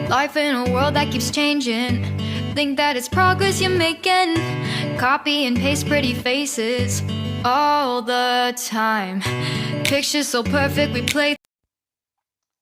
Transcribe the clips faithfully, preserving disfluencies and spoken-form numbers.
Life in a world that keeps changing. Think that it's progress you're making. Copy and paste pretty faces all the time. Pictures so perfect we play.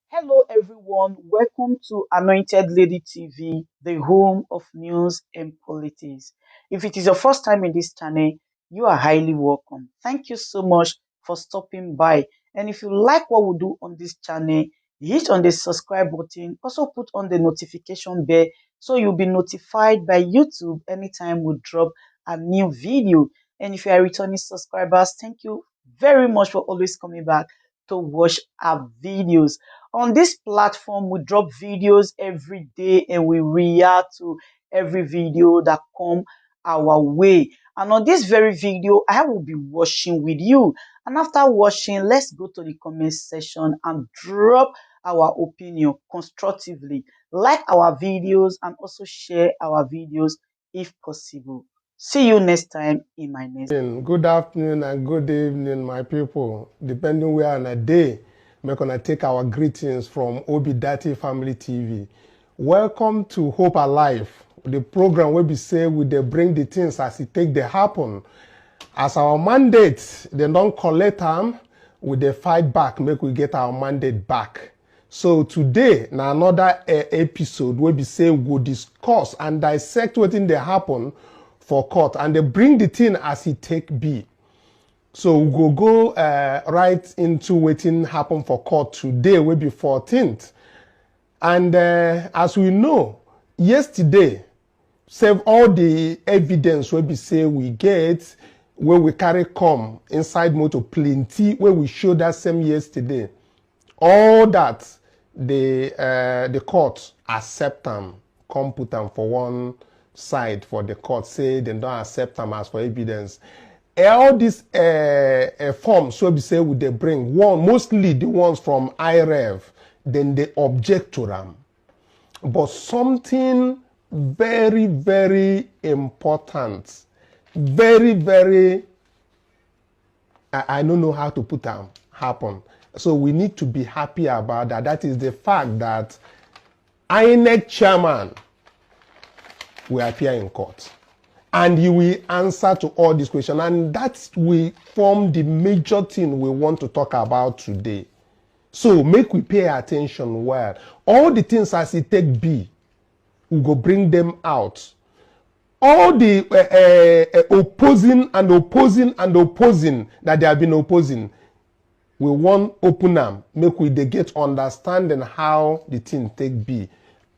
Hello, everyone. Welcome to Anointed Lady T V, the home of news and politics. If it is your first time in this channel, you are highly welcome. Thank you so much for stopping by. And if you like what we do on this channel, hit on the subscribe button. Also put on the notification bell so you'll be notified by YouTube anytime we drop a new video. And if you are returning subscribers, thank you very much for always coming back to watch our videos. On this platform, we drop videos every day and we react to every video that come our way. And on this very video, I will be watching with you. And after watching, let's go to the comment section and drop our opinion constructively. Like our videos and also share our videos if possible. See you next time in my next. Good afternoon and good evening, my people. Depending where on a day, make una take our greetings from Obi Dati Family T V. Welcome to Hope Alive, the program where we say we dey bring the things as it take dey happen. As our mandate, they don't collect them, we dey fight back, make we get our mandate back. So today na another uh, episode where we say we go discuss and dissect wetin dey happen for court and they bring the thing as it take be. So we go go uh, right into wetin happen for court today, wey be fourteenth. And uh, as we know, yesterday, save all the evidence wey be say we get, wey we carry come inside motor plenty, wey we show that same yesterday. All that the uh, the court accept am, come put am for one side for the court, say dem don accept am as for evidence. All these uh, uh, forms wey be say we dey bring, one, mostly the ones from I R E V, then they object to am. But something very, very important, very, very, I, I don't know how to put am, happen. So we need to be happy about that. That is the fact that INEC chairman will appear in court and he will answer to all these questions. And that will form the major thing we want to talk about today. So make we pay attention well. All the things as it take be, we go bring them out. All the uh, uh, uh, opposing and opposing and opposing that they have been opposing, we wan open am, make we dey get understanding how the thing take be.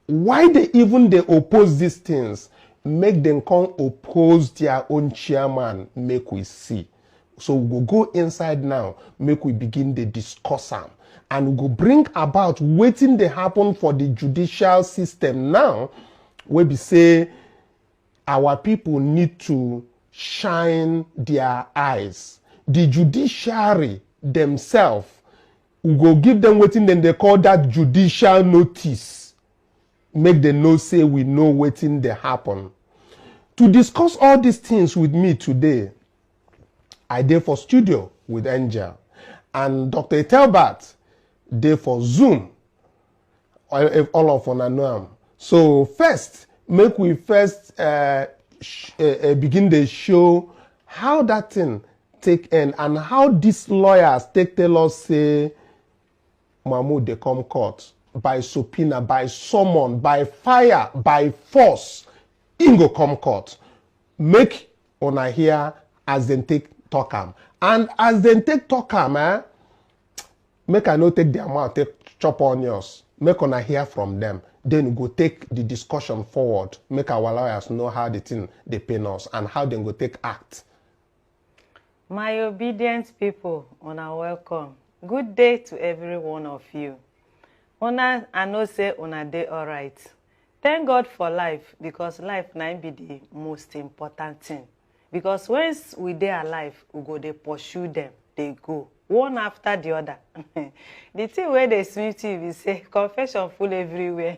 Why they even dey oppose these things? Make dem come oppose their own chairman, make we see. So we go go inside now, make we begin dey discuss am, and we go bring about wetin dey happen for the judicial system now, wey be say our people need to shine their eyes. The judiciary themselves, we go give them wetin dem dey call that judicial notice, make dem know say we know wetin dey happen. To discuss all these things with me today, I dey for studio with Angel, and Doctor Etelbert dey for Zoom. All, if all of una know am. So first, make we first uh, sh- uh, uh, begin dey show how that thing take end and how these lawyers take tell us say Mahmoud dey come court by subpoena, by summon, by fire, by force. Im go come court. Make una hear as dem take talk am. And as dem take talk am, eh, make I no take their mouth take chop onions. Make una hear from them. Then we go take the discussion forward. Make our lawyers know how the thing dey pain us and how dem go take act. My obedient people, una welcome. Good day to every one of you. Una, I know say una dey alright. Thank God for life, because life na im be the most important thing. Because once we dey alive, we go dey pursue them, dey go one after the other. The thing wey dey sweet you be say confession full everywhere.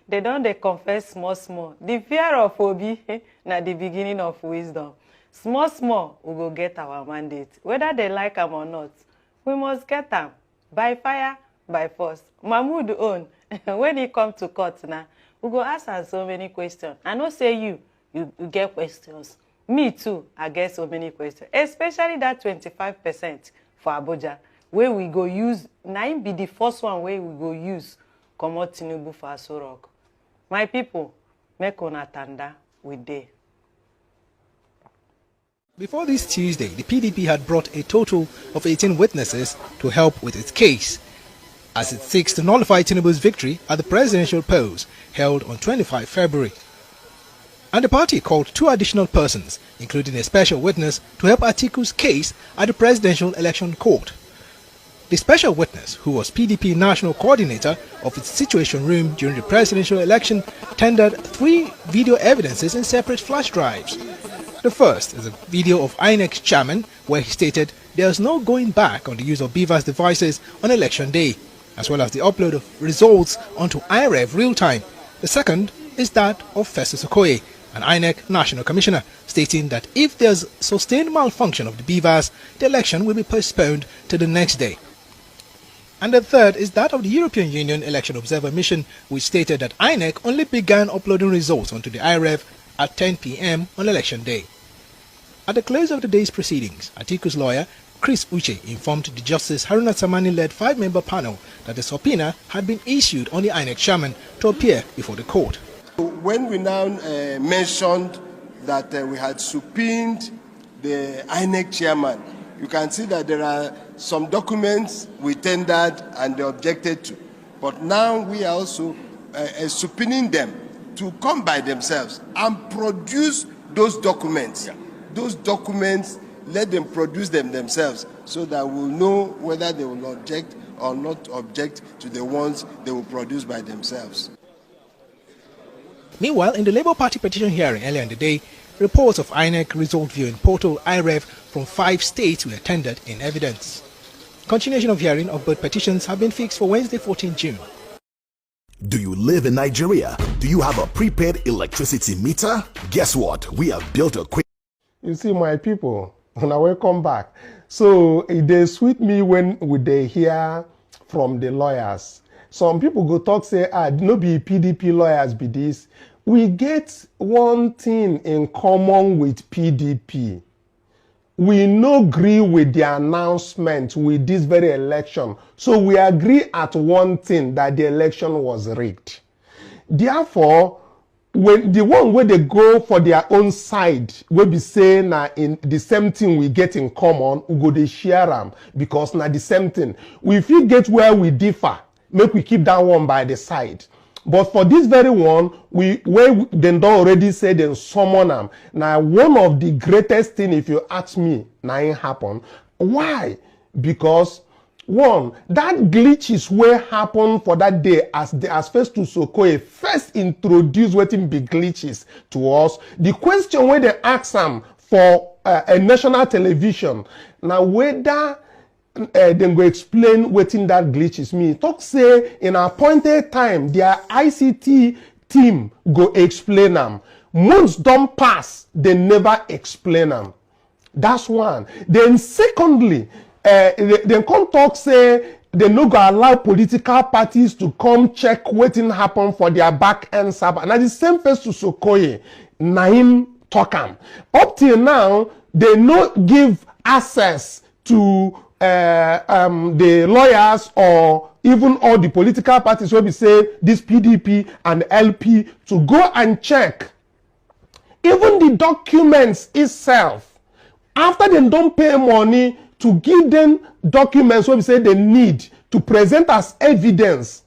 They don dey confess small small. The fear of Obi na the beginning of wisdom. Small small, we go get our mandate. Whether they like am or not, we must get am by fire, by force. Mahmoud own, When e come to court na, we go ask am so many questions. I know say you, you, you get questions. Me too, I get so many questions, especially that twenty-five percent for Abuja, wey we go use, na im be the first one wey we go use comot Tinubu for Aso Rock. My people, make una tanda, we dey. Before this Tuesday, the P D P had brought a total of eighteen witnesses to help with its case, as it seeks to nullify Tinubu's victory at the presidential polls held on twenty-five February. And the party called two additional persons, including a special witness, to help Atiku's case at the Presidential Election Court. The special witness, who was P D P national coordinator of its Situation Room during the presidential election, tendered three video evidences in separate flash drives. The first is a video of INEC chairman where he stated there's no going back on the use of BVAS devices on election day, as well as the upload of results onto IREV real time. The second is that of Festus Okoye, an INEC national commissioner, stating that if there's sustained malfunction of the BVAS, the election will be postponed to the next day. And the third is that of the European Union Election Observer Mission, which stated that INEC only began uploading results onto the IREV at ten p.m. on election day. At the close of the day's proceedings, Atiku's lawyer, Chris Uche, informed the Justice Haruna Tsammani-led five-member panel that the subpoena had been issued on the INEC chairman to appear before the court. When we now uh, mentioned that uh, we had subpoenaed the INEC chairman, you can see that there are some documents we tendered and they objected to. But now we are also uh, uh, subpoenaing them to come by themselves and produce those documents. Yeah. Those documents, let them produce them themselves so that we'll know whether they will object or not object to the ones they will produce by themselves. Meanwhile, in the Labour Party petition hearing earlier in the day, reports of INEC result viewing portal IREV from five states were tendered in evidence. Continuation of hearing of both petitions have been fixed for Wednesday, fourteenth June. Do you live in Nigeria? Do you have a prepaid electricity meter? Guess what? We have built a quick You see, my people, una welcome back. So e dey sweet me when we dey hear from the lawyers. Some people go talk say, ah, no be P D P lawyers be this. We get one thing in common with P D P. We no gree with the announcement with this very election. So we agree at one thing, that the election was rigged. Therefore, when the one wey dey go for their own side, wey be say na in the same thing we get in common, we go dey share am because na the same thing. We fit get where we differ, make we keep that one by the side. But for this very one, we wey dem don already say dem summon am, na one of the greatest thing, if you ask me, na im happen. Why? Because one, that glitches wey happen for that day as the as Festus Okoye first introduce wetin be glitches to us. The question wey dem ask am for uh, a national television na whether uh, dem go explain wetin that glitches mean. Talk say in appointed time their I C T team go explain am. Months don pass, dem never explain am. That's one. Then secondly, uh, dem come talk say dem no go allow political parties to come check wetin happen for their back end server. Na the same Festus Okoye na im talk am. Up till now, dem no give access to uh, um, the lawyers or even all the political parties wey be say this P D P and L P to go and check even the documents itself, after dem don pay money to give them documents wey be say dem need to present as evidence,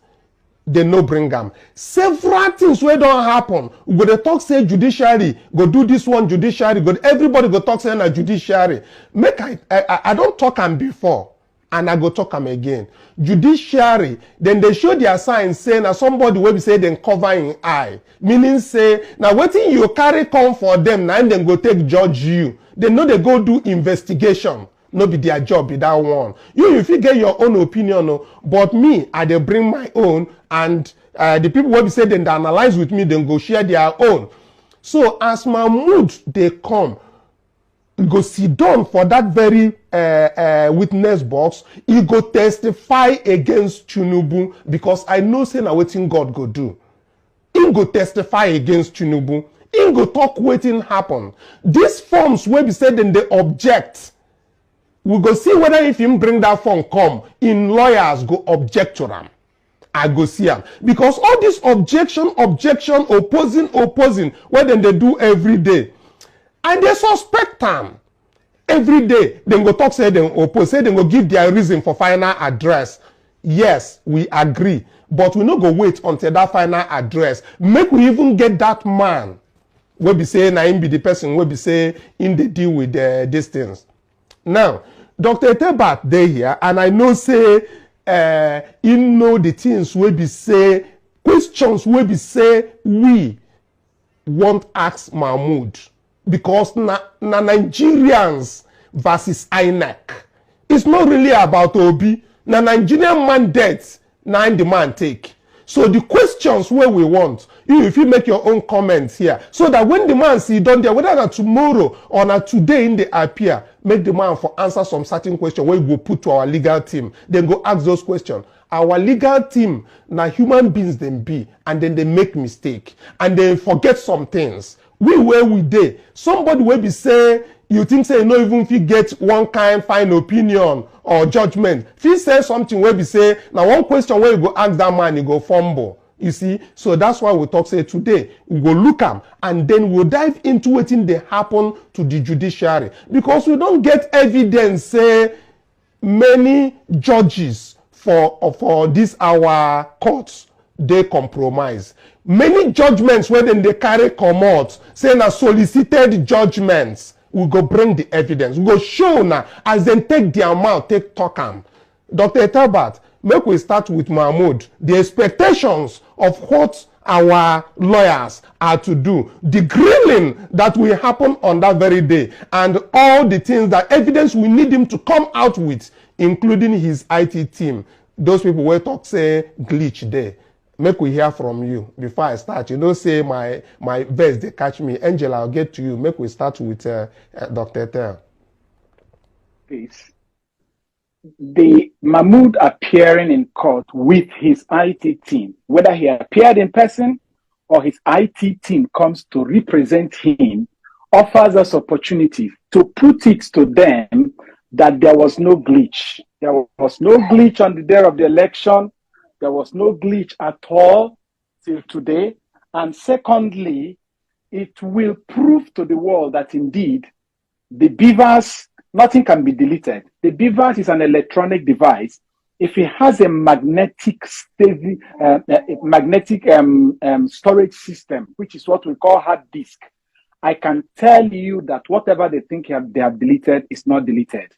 dem no bring am. Several things wey don happen, we go dey talk say judiciary go do this one, judiciary go, everybody go talk say na judiciary. Make I, I, I don talk am before. And I go talk am again. Judiciary, dem dey show their sign say na somebody wey be say dem cover im eye. Meaning say na wetin you carry come for dem, na im dem go take judge you. Dem no dey go do investigation. No be their job be that one. You, you fit get your own opinion o, but me, I dey bring my own, and uh, the people wey be say dem dey analyse with me, dem go share their own. So as Mahmood dey come, go sit down for that very uh, uh, witness box, he go testify against Tinubu, because I know say na wetin God go do. He go testify against Tinubu. He go talk wetin happen. These forms wey be say dem dey object, we go see whether if him bring that form come, him lawyers go object to am. I go see am, because all this objection, objection, opposing, opposing, wey dem dey do every day, I dey suspect am. Every day dem go talk say dem oppose, say dem go give their reason for final address. Yes, we agree, but we no go wait until that final address. Make we even get that man wey be say na him be the person wey be say him dey deal with uh, these things. Now, Dr. Etebert dey here, and I know say uh, he know the things wey be say, questions wey be say we want ask Mahmoud, because na, na Nigerians versus INEC. It's not really about Obi. Na Nigerian mandate na the man take. So the questions wey we want, you, if you make your own comments here, so that when the man see don there, whether na tomorrow or na today in the appear, make the man for answer some certain question wey go put to our legal team. Then go ask those questions. Our legal team na human beings dem be, and then they make mistake, and they forget some things. We where we dey, somebody wey be say you think say you no even fit get one kind fine opinion or judgment, fit say something wey be say na one question wey you go ask that man, you go fumble. You see, so that's why we talk say today we go look am, and then we'll dive into wetin dey happen to the judiciary, because we don get evidence say many judges for for this our courts dey compromise. Many judgments wey dem dey carry comot say na solicited judgments. We go bring the evidence, we go show una as dem take their mouth take talk am. Dr. Etebert, make we start with Mahmoud. The expectations of what our lawyers are to do, the grilling that will happen on that very day, and all the things, that evidence we need him to come out with, including his I T team. Those people wey talk say glitch dey. Make we hear from you before I start. You know say my my vex dey catch me. Angela, I'll get to you. Make we start with uh, uh, Dr. Etel. Please. The Mahmoud appearing in court with his I T team, whether he appeared in person or his I T team comes to represent him, offers us opportunity to put it to them that there was no glitch. There was no glitch on the day of the election. There was no glitch at all till today. And secondly, it will prove to the world that indeed the BVAS, nothing can be deleted. The BVAS is an electronic device. If it has a magnetic, uh, magnetic um, um, storage system, which is what we call hard disk, I can tell you that whatever they think have, they have deleted is not deleted.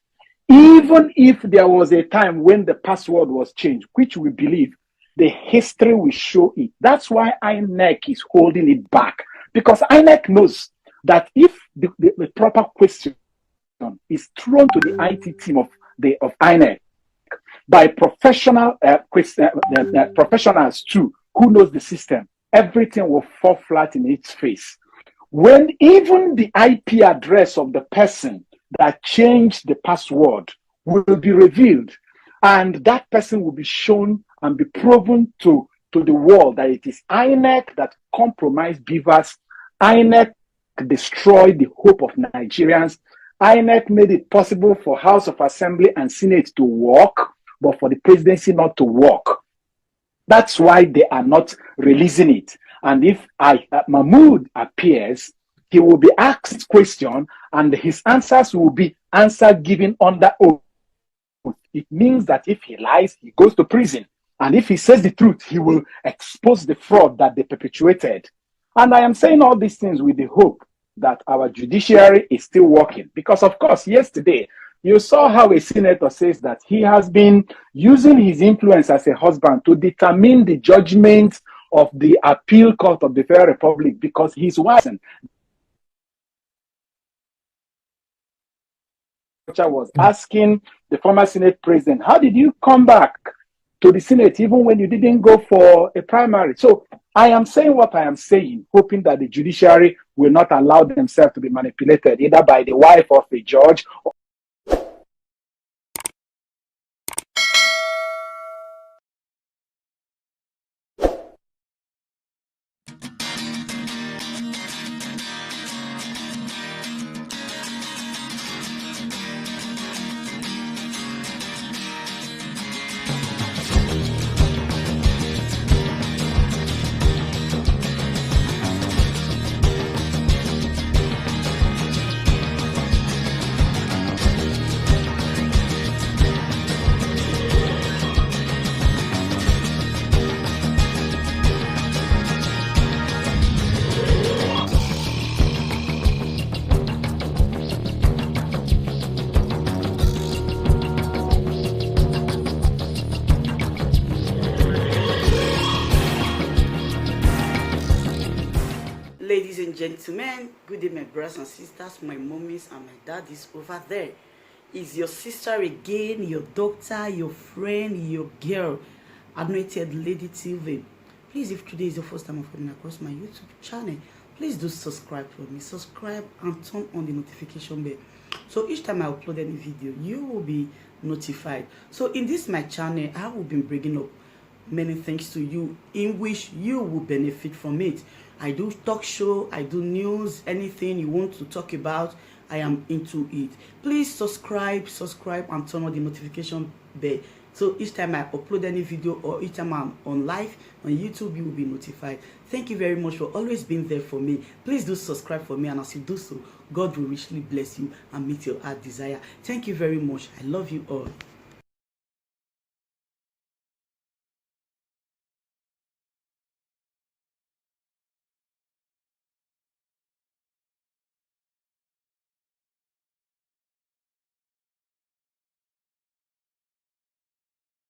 Even if there was a time when the password was changed, which we believe the history will show it. That's why INEC is holding it back, because INEC knows that if the, the, the proper question is thrown to the I T team of the of INEC by professional uh, question, uh, uh, professionals too, who knows the system, everything will fall flat in its face. When even the I P address of the person that changed the password will be revealed, and that person will be shown and be proven to to the world that it is INEC that compromised BVAS. INEC destroyed the hope of Nigerians. INEC made it possible for House of Assembly and Senate to work, but for the presidency not to work. That's why they are not releasing it. And if I, uh, Mahmoud appears, he will be asked question, and his answers will be answer given under oath. It means that if he lies, he goes to prison. And if he says the truth, he will expose the fraud that they perpetuated. And I am saying all these things with the hope that our judiciary is still working. Because, of course, yesterday, you saw how a senator says that he has been using his influence as a husband to determine the judgment of the appeal court of the Federal Republic because his wife was asking the former Senate president, "How did you come back to the Senate even when you didn't go for a primary?" So I am saying what I am saying, hoping that the judiciary will not allow themselves to be manipulated either by the wife of a judge Ladies and gentlemen, good day, my brothers and sisters, my mommies and my daddies over there. Is your sister again, your doctor, your friend, your girl, Anointed Lady Tilvin. Please, if today is your first time of coming across my YouTube channel, please do subscribe for me. Subscribe and turn on the notification bell. So each time I upload any video, you will be notified. So in this my channel, I will be bringing up many things to you in which you will benefit from it. I do talk show, I do news, anything you want to talk about, I am into it. Please subscribe, subscribe, and turn on the notification bell. So each time I upload any video or each time I'm on live on YouTube, you will be notified. Thank you very much for always being there for me. Please do subscribe for me, and as you do so, God will richly bless you and meet your heart desire. Thank you very much. I love you all.